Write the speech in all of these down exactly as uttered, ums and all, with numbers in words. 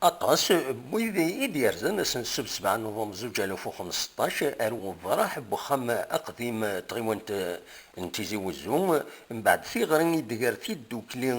Aṭas n wid i d-yerzan ass n ssebt sebɛa Nuvember zuǧ alaf u xemseṭṭac ar uḍraḥ n wexxam aqdim n tɣiwant n Tizi Wezzu, mbeɛd tiɣri i d-tger tiddukli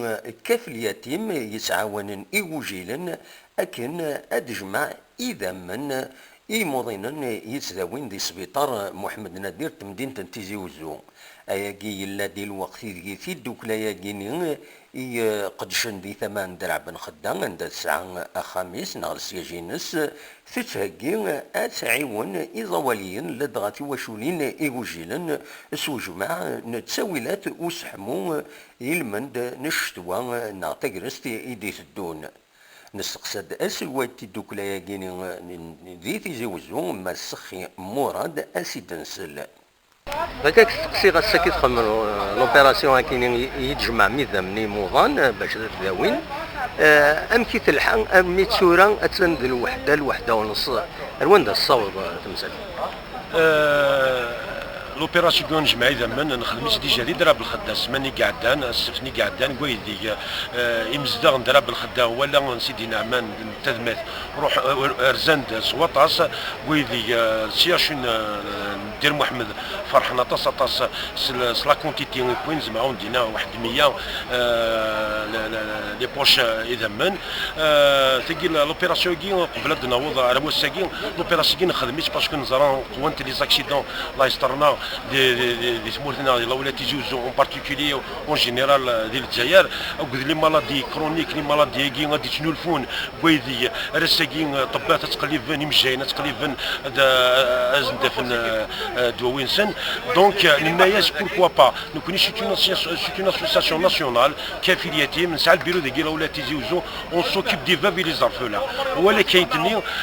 Kaf Lyatim yettɛawanen igujilen akken ad d-tejmeɛ idammen i imuḍinen yettdawin di sbiṭar Muḥemmed Nadir n temdint n Tizi Wezzu. Ayagi yella di lweqt ideg tiddukla-agi-ni i, eh, qeddcen di tama n Draɛ Ben Xedda, anda tesɛa axxam-is neɣ lesyaj-ines, tettheggi ad tɛiwen iẓawaliyen ladɣa tiwaculin igujilen s ujmaɛ n ttawilat useḥmu i lmend n ccetwa neɣ tagrest i d-iteddun. Nesteqsa-d aselway n tiddukla-agi-ni di Tizi Wezzu, Mass Sexxi Murad, ad s-id-nsel. Akka, k-steqsiɣ ass-agi txemmem, euh, l'opération akini i, i d-jemɛem idammen imuḍan, euh, bac ad t-dawin. Euh, amek i telḥa armi d tura attan d lweḥda, lweḥda u nṣ? Ar wanda tessaweḍ, euh, temsalt? Euh, l'opération n jemɛa idammen nexdem-itt déjà di Draɛ Belxedda ssmana i iɛeddan, ssebt-nni i iɛeddan, deg waydeg, euh, imezdaɣ n Draɛ Belxedda, wala n Sidi Neɛman n Tadmat, ruḥ, euh, rzan-d s waṭas, deg waydeg, euh, C H U n, euh, Ddir Muḥemmed, ferḥen aṭas, aṭas s l-, s la quantité i wwin, zemreɣ ad wen-d-iniɣ waḥed meyya, euh, le-, le-, les poches, euh, idammen. Euh, tagi, la-, l'opération-agi, qbel ad d-naweḍ ar wass-agi, l'opération-agi nexdem-itt parce que neẓra qwant les accidents la yesterna di, di, di, di tmurt-nneɣ, di la wilaya Tizi Wezzu en particulier, en général, euh, di Lezzayer, akked les maladies chroniques, les maladies-agi ad d-ittnulfun deg waydeg ar ass-agi, euh, ṭṭebbat ad ttqelliben, imejjayen ad ttqelliben, ad, euh, ad sen-d-afen, euh, euh, ddwawi-nsen. Donc, euh, nenna-yas, pourquoi pas. Nekkni, c'est une associa-, c'est une association nationale, Kaf Lyatim, nesɛa lbiru dagi la wilaya Tizi Wezzu, on s'occupe des veuves et les orphelins. Walakin,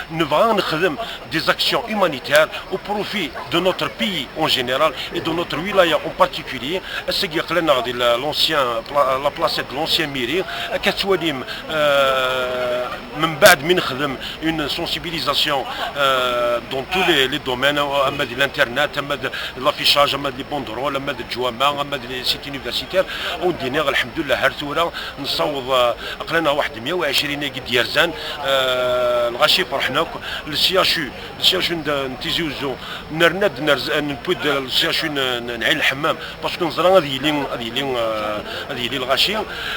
nebɣa ad nexdem des actions humanitaires au profit de notre pays en général et de notre wilaya en particulier. Ass-agi aql-aneɣ di la, l'ancien pla-, la placette de l'ancien mairie. Akka tettwalim, euh, mbeɛd mi nexdem une sensibilisation, euh, dans tous les, les domaines, ama d l'internet, ama d l'affichage, ama d les banderoles, ama d lǧwama, ama d les sites universitaires, ad wen-d-iniɣ, lḥemdullah, ar tura nessaweḍ, euh, aql-aneɣ waḥed meyya u ɛecrin-agi d-yerzan, euh, lɣaci ferḥen akk, le C H U, le C H U n, n Tizi Wezzu, nerna-d, nerz-, newwi-d le C H U n, n, n Ɛin Lḥemmam, parce que neẓra ad yili, ad yili, euh, ad yili lɣaci.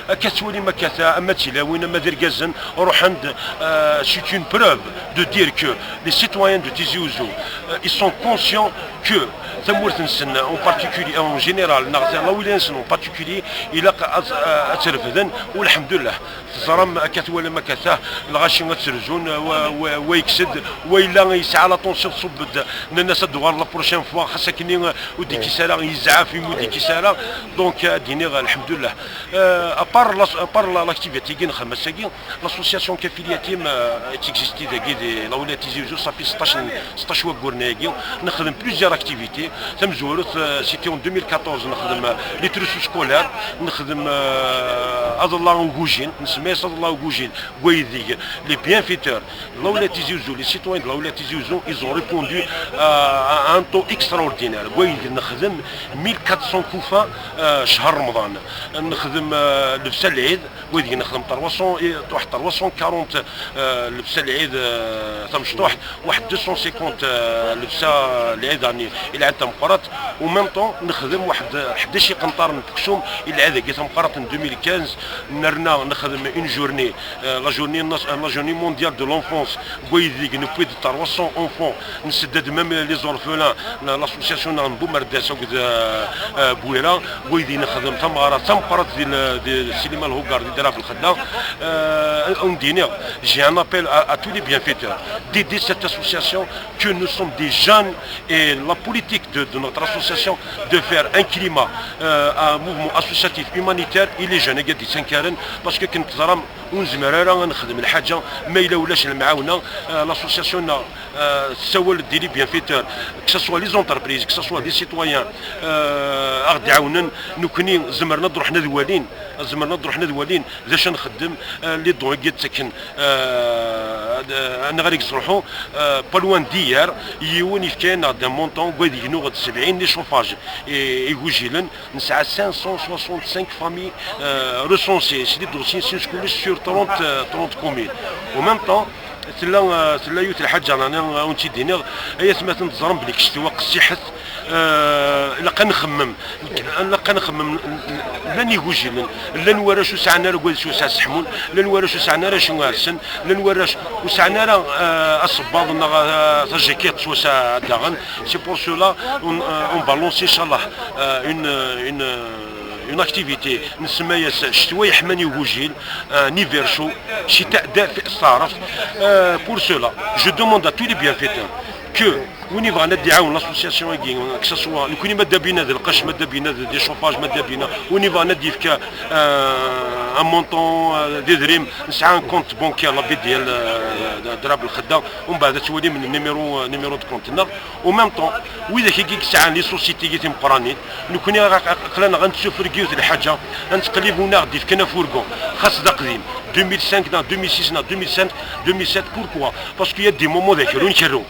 Akka tettwalim akka ta, ama d tilawin, ama d irgazen, ruḥen-d, euh, c'est une preuve de dire que les citoyens de Tizi Wezzu, euh, ils sont conscients que tamurt-nsen en particulier, en général, neɣ la wilaya-nsen en particulier, ilaq ad, ad tt-refden, u lḥemdullah. Teẓram akka twalam akka ta, lɣaci ad tt-rzun, wa, wa, wa yekkes-d, wa yella yesɛa la tension tṣubb-d, nnan-as ad d-tuɣal la prochaine fois, xas akkenni ur d-ikkis ara, yezɛef imi ur d-ikkis ara. Donc, ad d-iniɣ, lḥemdullah. Euh, à part la, à part la, l'activité-agi nexdem ass-agi, l'association Kaf Lyatim, euh, est existée dagi di la wilaya Tizi Wezzu, ça fait seṭṭac n, seṭṭac wagguren ayagi. Nexdem plusieurs activités. Tamezwarut, euh, c'était en deux mille quatorze, nexdem, euh, les trousseaux scolaires, nexdem, euh, aḍella ugujil, nsemma-yas aḍella ugujil, deg waydeg les bienfaiteurs de la wilaya Tizi Wezzu, les citoyens de la wilaya Tizi Wezzu, ils ont répondu, euh, à un taux extraordinaire. Deg waydeg nexdem mille quatre cents kufa, euh, ccher Remḍan. Nexdem, euh, lebsa n lɛid, waydeg nexdem trois cents, eh, waḥed trois cent quarante, euh, lebsa n lɛid, euh, tamecṭuḥt, waḥed deux cent cinquante, euh, lebsa n lɛid, yani, i lɛid tameqqrant. En même temps, nexdem waḥed ḥdac iqenṭaren n uksum i lɛid-agi tameqqrant n deux mille quinze, nerna nexdem une journée, euh, la journée nas-, la journée mondiale de l'enfance, deg waydeg newwi-d trois cents enfants, nsedda-d même les orphelins, la, l'association n Bumerdas akked, euh, euh, Bwira, deg waydeg nexdem tameɣra tameqqrant di l-, di Sliman Lhuggar di Draɛ Belxedda. Euh, ad wen-d-iniɣ, j'ai un appel à, à tous les bienfaiteurs d'aider cette association, que nous sommes des jeunes et la politique de, de notre association de faire un climat, euh, un mouvement associatif humanitaire et les jeunes ad d-ittankaren, parce que akken teẓram ur nezmir ara ad nexdem lḥaǧa ma yella ulac lemɛawna. Euh, l'association-nneɣ, euh, tessawal-d i les bienfaiteurs, que ce soit les entreprises, que ce soit des citoyens, euh, ad ɣ-d-ɛawnen, nekkni zemren ad ruḥen ad walin, zemren ad ruḥen ad walin d acu ad nxeddem, euh, les dons-agi ad ttaken, euh, Neɣ ad yettruḥu, euh, pas loin d'hier, yiwen yefka-yaneɣ-d un montant n wad yegnuɣ-d sebɛin n les chauffages i, igujilen. Nesɛa cinq cent soixante-cinq familles, euh, recensées, c'est des dossiers, c'est une sur trente, euh, trente communes. En même temps, tella, euh, tella yiwet lḥaǧa, laɛni, euh, ur tt-id-iniɣ, ay atmaten, teẓram belli ccetwa qessiḥet, euh, ilaq ad nxemmem. Ilaq ad nxemmem. Llan igujilen, llan warrac ur sɛan ara agad s wass-a seḥmun, llan warrac ur sɛan ara acu rsen, llan warrac ur sɛan ara, euh, asebbaḍ neɣ, euh, tajakiṭ s wass-a daɣen. C'est pour cela on, euh, on va lancer, inchallah, euh, une, une, une activité nsemma-yas Ccetwa Yeḥman i Ugujil, un hiver chaud, ccetwa dafeɛ s taɛrabt. Euh, pour cela, je demande à tous les bienfaiteurs que win yebɣan ad d-iɛawen l'association-agi, que ce soit nekkni ma d-abina d lqecc, ma d-abina d des chauffages, ma d-abina, win yebɣan ad d-yefk, euh, un montant, euh, d idrimen, nesɛa un compte bancaire la B D L, euh, d, d Rab Lxedda, umbeɛd ad twalim numéro, euh, numéro de compte-nneɣ. En même temps, widak-agi yesɛan les sociétés-agi timeqqranin, nekkni aql-aneɣ ad nessufreg yiwet lḥaǧa, ad nettqellib win ara ɣ-d-yefken afurgu, xas d aqdim, deux mille cinq neɣ deux mille six neɣ deux mille sept, deux mille sept, pourquoi? Parce qu'il y a des moments d akerru nkerru.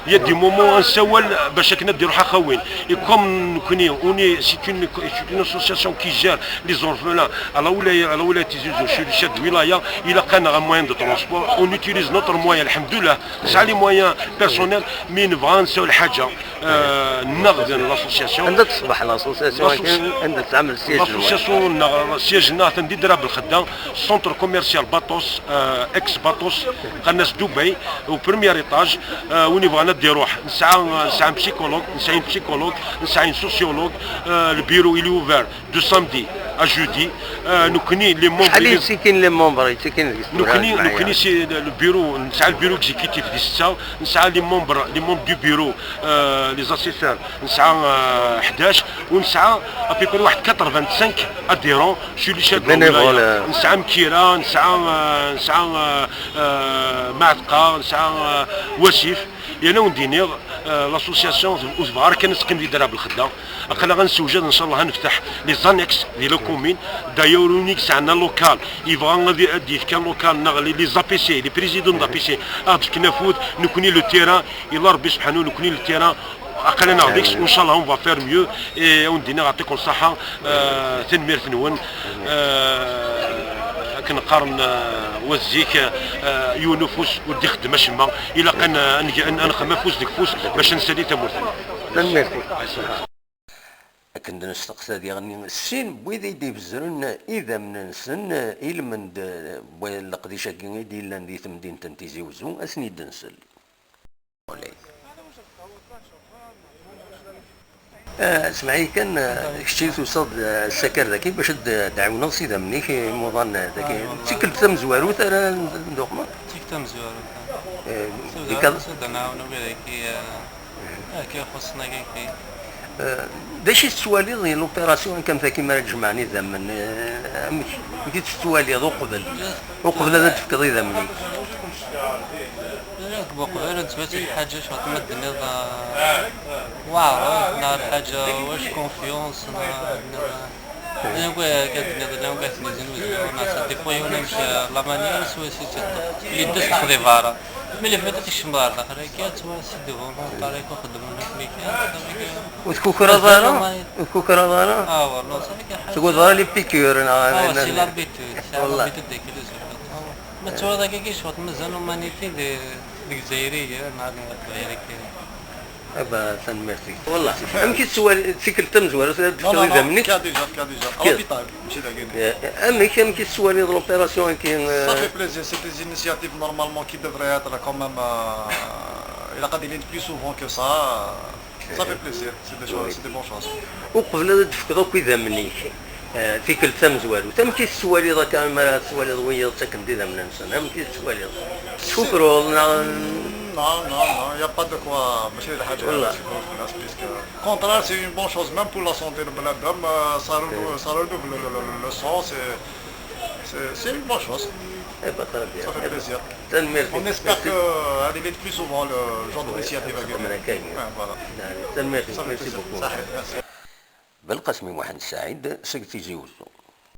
Il y a des moments ad nessawal bac akken ad d-iruḥ axawin. Et comme nekkni, on est, c'est une, c'est une association qui gère les orphelins à la wilaya, à la wilaya Tizi Uzzu, chez le chef de wilaya, ilaq-aneɣ un moyen de transport, on utilise notre moyen, alhamdulillah, nesɛa les moyens personnels, mais nebɣa ad nessawal ḥaǧa, euh, neɣ d l'association. Anda teṣbeḥ l'association-agi? Anda tettɛamel siège-nwen? L'association-nneɣ, siège-nneɣ atan di Draɛ Belxedda, centre commercial Batos, euh, ex Batos, qqaren-as Dubaï, au premier étage, euh, win yebɣan ad d-iruḥ. Nesɛa, nesɛa un psychologue, nesɛa une psychologue, nesɛa une sociologue, euh, le bureau il est ouvert de samedi à jeudi. Euh, nekkni, les membres, acḥal i yettikin les membres, yettikin deg tura? Nekkni, nekkni, c'est le bureau, nesɛa le bureau exécutif di ssetta, nesɛa les membres, les membres du bureau, euh, les assesseurs, nesɛa, euh, ḥdac, u nesɛa à peu près waḥed quatre-vingt-cinq adhérents sur les chefs de la wilaya. Bénévoles, euh. Nesɛa Mkira, nesɛa, euh, nesɛa, euh, euh, Maɛteqa, nesɛa, euh, Wasif. Yerna wen-d-iniɣ, euh, l'association ur tebɣa ara kan ad teqqim di Draɛ Belxedda. Aql-aɣ ad nessewjad, ncallah, ad nefteḥ les annexes di la commune. D'ailleurs, win i yesɛan un local, yebɣa ad, ad d-yefk un local, neɣ les, les A P C, les présidents d'A P C, ad d-fken afud, nekkni le terrain, illa Rebbi subḥanu, nekkni le terrain, aql-aneɣ deg-s, ncallah, on va faire mieux, et ad wen-d-iniɣ, yeɛṭikum ṣṣeḥḥa, euh, tanemmirt-nwen, euh, akken qqaren, euh, wat zik, euh, yiwen ufus ur d-ixeddem acemma, ilaq ad n-, ad neg-, ad nxemmem afus deg ufus bac ad nsali tamurt-nneɣ. Tanemmirt. Akken d-nesteqsa diɣen sin n wid i d-ibezzren idammen-nsen, ilmend n leqdic-agi i d-yellan di temdint n Tizi Uzzu, ad sen-id-nsel. Ah, smeḥ-iyi kan, ah, kečč i tusaḍ, ah, s akar daki bac ad d-, d-tɛiwneḍ s idammen-ik imuḍan, ah, daki. D tikkelt tamezwarut ara n-, nduqmen? D tikkelt tamezwarut, ah. Eh, tikkelt tamezwarut, ad d-nɛawen wid-agi, ah, Akka ixuṣṣen akka, akka. Eh, d acu i tettwaliḍ di l'opération akka am tagi mi ara d-jemɛen idammen? Eh, amek, amek i tt-tettwaliḍ uqbel, uqbel ad d-tefkeḍ idammen-ik? Deg uqbel, ad d-tbati lḥaǧa, cwiṭ ma d-tenniḍ, eh, weɛṛeḍ, neɣ lḥaǧa, wac confiance, neɣ, neɣ, Llan wid akka d-nniḍen, llan wid ten-izin wid-nniḍen, ça dépend yiwen amek, euh, la manière, swayes i tt-iṭṭef. L'idée teṭṭef di berra. Mais le fait ad tekcem ɣer daxel akka, tu vois, c'est des volontaires i ixeddmen akk mi kan, ça veut dire. Ur tkukraḍ ara? Ur tkukraḍ ara? Ah, wallah, ça veut dire. Teggulleḍ ara les piqûres, neɣ? Ah, c'est l'habitude, c'est l'habitude des kilos. Ma tettwaliḍ akka, cwiṭ mazal l'humanité deg, deg Lezzayer, neɣ deg Leqbayel akka. Aba, tanemmirt-ik. Wallah, amek i tettwali tikkelt tamezwarut ad d-tefkeḍ idammen-ik? Fkiɣ déjà, fkiɣ déjà. À l'hôpital, mačči dagi. Eh, amek, amek i tettwaliḍ l'opération-agi, eh? Ça fait plaisir, c'est des initiatives normalement qui devraient être quand même, euh, ilaq ad ilint plus souvent que ça. Ça fait plaisir, c'est des choses, c'est des bonnes choses. Uqbel ad d-tefkeḍ akk idammen-ik, eh, tikkelt tamezwarut, amek i tettwaliḍ akka, mi ara tettwaliḍ wiyaḍ ttaken-d idammen-nsen, amek i tettwaliḍ? Tettfukruḍ, neɣ? Non, non, non, il y a pas de quoi, mačči d lḥaǧa ara tettfukruḍ fell-as, puisque, au contraire, c'est une bonne chose, même pour la santé de bnadem, euh, ça renouvelle, ça renouvelle le, le, le, le sang, c'est, c'est, c'est une bonne chose. Eh ben, très bien. Ça fait plaisir. Tanemmirt. On espère que, euh, elle est plus souvent le genre d'initiative à Guinée. Ouais, voilà. Tanemmirt. Ça fait plaisir. Merci beaucoup. Saḥit, merci. Belqasem Muḥend Saɛid seg Tizi Uzzu.